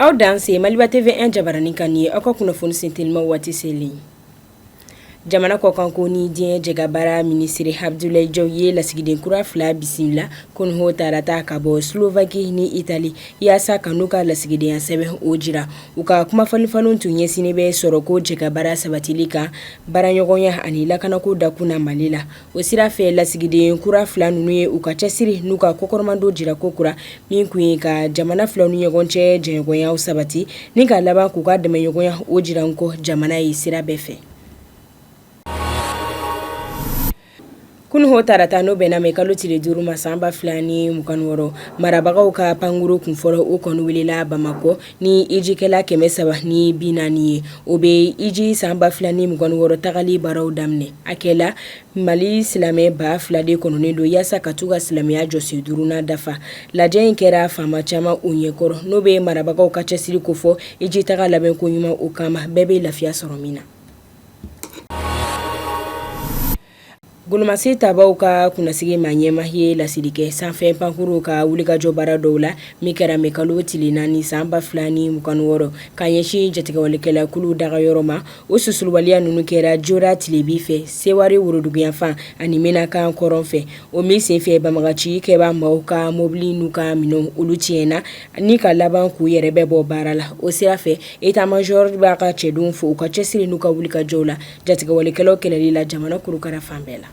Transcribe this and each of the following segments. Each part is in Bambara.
Aw danse Maliba TV 1 jabaranin kan nin ye aw ka kunnafoni sentelimaw waati selen. Jamana kɔkanko ni diɲɛ jɛkabaara minisiri Abdoulaye Diaw ye lasigiden kura fila bisimila kununko tarata ka bɔ Slovaquie ni Italie yaasa ka n'u ka lasigidenya sɛbɛn o jira. U ka kumafalenfalenw tun ɲɛsinnen bɛ sɔrɔko jɛkabaara sabatili kan, baaraɲɔgɔnya ani lakanako dakun na Mali la. O sira fɛ lasigiden kura fila ninnu ye u ka cɛsiri n'u ka kɔkɔrɔmadon jira kokura min kun ye ka jamana filaw ni ɲɔgɔn cɛ jɛɲɔgɔnya sabati ni ka laban k'u ka dɛmɛɲɔgɔnya o jira n kɔ jamana ye sira bɛɛ fɛ. Kununko tarata n'o bɛnna mɛ kalo tile 5 ma san 2026, marabagaw ka pankuru kunfɔlɔ o kɔni welela Bamakɔ ni hijikɛla 340 ye. O bɛ hiji san 2026 tagali baaraw daminɛ. A kɛla Mali silamɛ 2000 de kɔnɔnen don yaasa ka t'u ka silamɛya jɔsen duurunan dafa. Lajɛ in kɛra faama caman o ɲɛkɔrɔ, n'o bɛ marabagaw ka cɛsiri kofɔ hiji taga labɛnko ɲuman o kama, bɛɛ bɛ lafiya sɔrɔ min na. Golomasi tabaw ka kunnasigi maa ɲɛmaa ye laseli kɛ sanfɛ pankurun ka wulikajɔ baara dɔw la min kɛra mɛ kalo tile 4 san 2026 ka ɲɛsin jatigɛwalekɛla kulu dagayɔrɔ ma. O susuluwaleya ninnu kɛra Jora tilebin fɛ, Seware woroduguyanfan ani Menaka kɔrɔn fɛ. O min senfɛ banbagaci kɛba maaw ka mobili n'u ka minɛnw olu tiɲɛna ni ka laban k'u yɛrɛ bɛɛ bɔ baara la. O sira fɛ état major b'a ka cɛdenw fo u ka cɛsiri n'u ka wulikajɔw la jatigɛwalekɛlaw kɛlɛli la jamana kurukara fan bɛɛ la.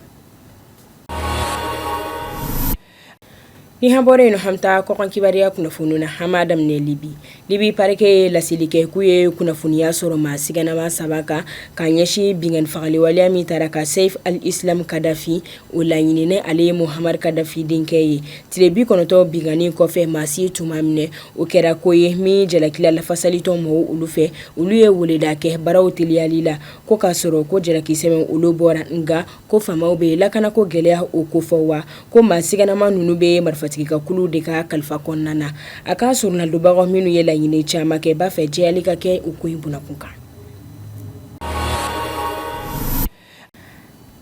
Ni an bɔra yen an bɛ taa kɔkan kibaruya kunnafoni na. An b'a daminɛ Libi. Libi parquet ye laseli kɛ k'u ye kunnafoniya sɔrɔ maa siganama saba kan ka ɲɛsin binkanni fagaliwaleya min taara ka Saif al-Islam Kadafi o laɲini ni ale ye Muhammad Kadafi denkɛ ye. Tile 90 binkanni kɔfɛ maa si tun ma minɛ. O kɛra ko ye min jalakila lafasalitɔn mɔgɔw olu fɛ. Olu ye weleda kɛ baaraw teliyali la ko k'a sɔrɔ ko jalaki sɛbɛn olu bɔra, nka ko faamaw bɛ lakanako gɛlɛya o kofɔ wa ko maa siganama ninnu bɛ marifatigi ka kulu de ka kalifa kɔnɔna na. A ka soronadonbagaw minnu ye laɲini caman kɛ b'a fɛ jɛyali ka kɛ o ko in bunakun kan.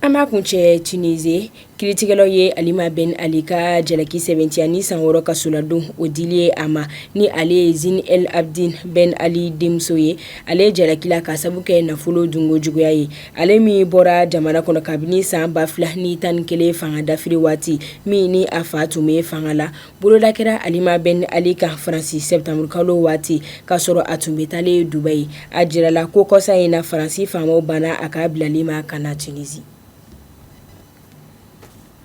An b'a kuncɛ Tunisie, kiiritigɛlaw ye Alima Ben Ali ka jalaki sɛbɛntiya ni san 6 kasoladon o dili ye a ma, ni ale ye Zine El Abidine Ben Ali denmuso ye. Ale jalakila ka sabu kɛ nafolo dunko juguya ye. Ale min bɔra jamana kɔnɔ kabini san 2011 fanga dafiri waati min ni a fa tun bɛ fanga la. Boloda kɛra Alima Ben Ali kan Faransi septembre kalo waati k'a sɔrɔ a tun bɛ taalen Dubaï. A jirala ko kɔsa in na Faransi faamaw banna a ka bilali ma ka na Tunisie.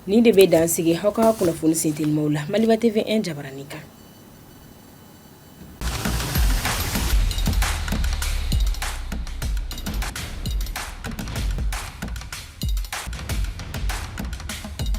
Nin de bɛ dan sigi aw ka kunnafoni sentelimaw la Maliba TV 1 jabaranin kan.